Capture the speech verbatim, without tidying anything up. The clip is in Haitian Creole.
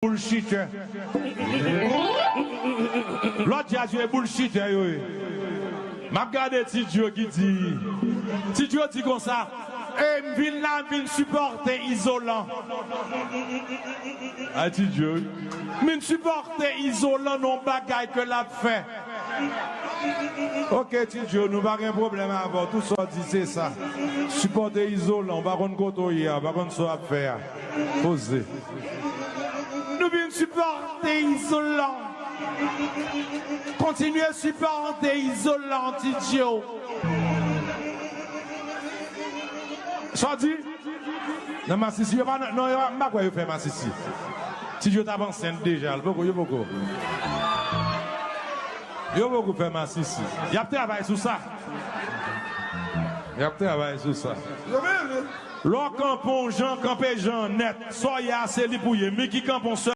bullshitè. Lòt djaz yo e bullshitè yo ye. M ap gade Ti Djo ki di, Ti Djo di konsa, e m vin la, m vin sipòte Izolan. Ay, Ti Djo, wi. M vin sipòte Izolan nan yon bagay ke l ap fè. Ok, Ti Djo, nou pa gen pwoblèm avè w. Tout sa w di, se sa. Sipòte Izolan, w pa konn kote w ye a, w pa konn sa w ap fè a. Poze. Nou vin sipòte Izolan. Kontinye sipòte Izolan, Ti Djo. Sa w di? Nan masisi, yo pa nan, non, yo pa, m pa kwè yo fè masisi. Ti Djo t ap ansent deja, l poko, yo poko. Yo poko fè masisi. Y ap travay sou sa. Y ap travay sou sa. Lè w kanpe yon jan, kanpe jan nèt. Sa w ye a, se li pou w ye. Miki kanpe yon sèl